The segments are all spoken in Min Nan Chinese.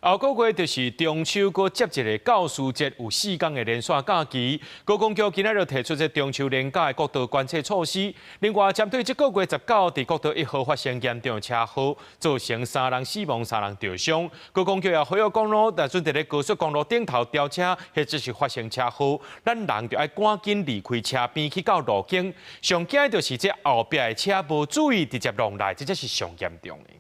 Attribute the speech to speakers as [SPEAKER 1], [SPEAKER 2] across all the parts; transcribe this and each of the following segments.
[SPEAKER 1] 後個月就是中秋，閣接一個教師節，有4天的連續假期。高公局今仔日提出這中秋連假的國道管制措施。另外，針對這個月19佇國道1號發生嚴重車禍，造成三人死亡、三人著傷。高公局也呼籲講咯，若陣佇咧高速公路頂頭飆車，或者是發生車禍，咱人就愛趕緊離開車邊去到路肩。上驚的就是這後壁的車無注意直接撞來，這才是上嚴重的。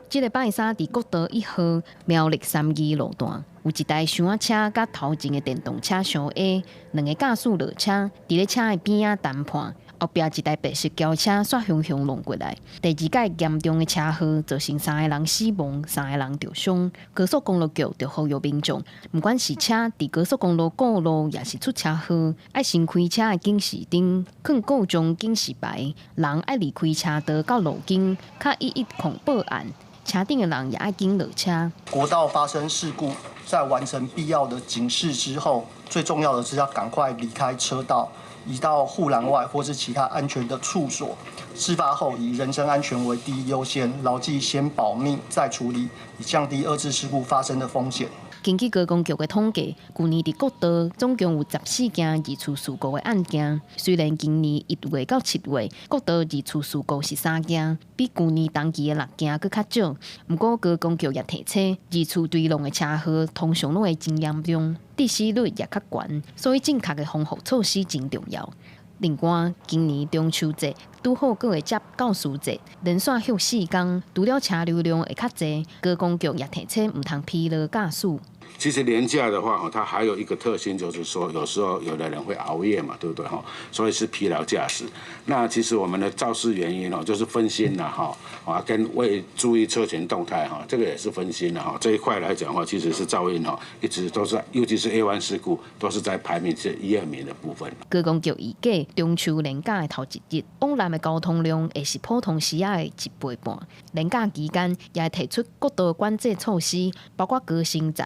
[SPEAKER 2] 這个拜三佇國道1號苗栗三義路段，有一台箱仔車佮頭前的電動車相挨，兩個駕駛落車，佇咧車的邊仔談判，後壁一台白色轎車煞雄雄撞過來。第二擺嚴重的車禍，造成三個人死亡，三個人著傷。高速公路局就呼籲民眾，毋管是車佇高速公路過路，抑是出車禍，愛先開車的警示燈，囥故障警示牌，人愛離開車道到路肩，敲110報案。車頂的人也愛緊落車。
[SPEAKER 3] 國道發生事故，在完成必要的警示之後，最重要的是要趕快離開車道，移到護欄外或是其他安全的處所。事發後，以人身安全為第一優先，牢記先保命再處理，以降低二次事故發生的風險。
[SPEAKER 2] 根據高公局的統計，舊年佇國道總共有14件二次事故的案件。雖然今年1月到7月，國道二次事故是三件，比舊年同期的六件閣較少。毋過高公局也提醒，二次追撞的車禍通常攏會真嚴重，致死率也較懸，所以正確的防護措施真重要。另外，今年中秋節拄好閣會接教師節，連續休4工，除了車流量會較濟，高公局也提醒毋通疲勞駕駛。
[SPEAKER 4] 其實連假的話，它還有一個特性，就是說有時候有的人會熬夜嘛，對不對？哈，所以是疲勞駕駛。那其實我們的肇事原因哦，就是分心啦，哈，啊，跟未注意車前動態，哈，這個也是分心啦，哈。這一塊來講的話，其實是肇因哦，一直都是，尤其是 A1 事故，都是在排名這一二名的部分。
[SPEAKER 2] 高公局預計中秋連假的頭一日，往南的交通量會是普通時仔的一倍半。連假期間也會提出國道管制措施，包括高升載、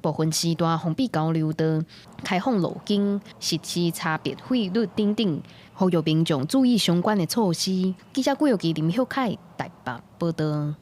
[SPEAKER 2] 部分時段封閉交流道、開放路肩、實施差別費率等等，呼籲民眾注意相關的措施。記者郭玉琪、林秀凱台北報道。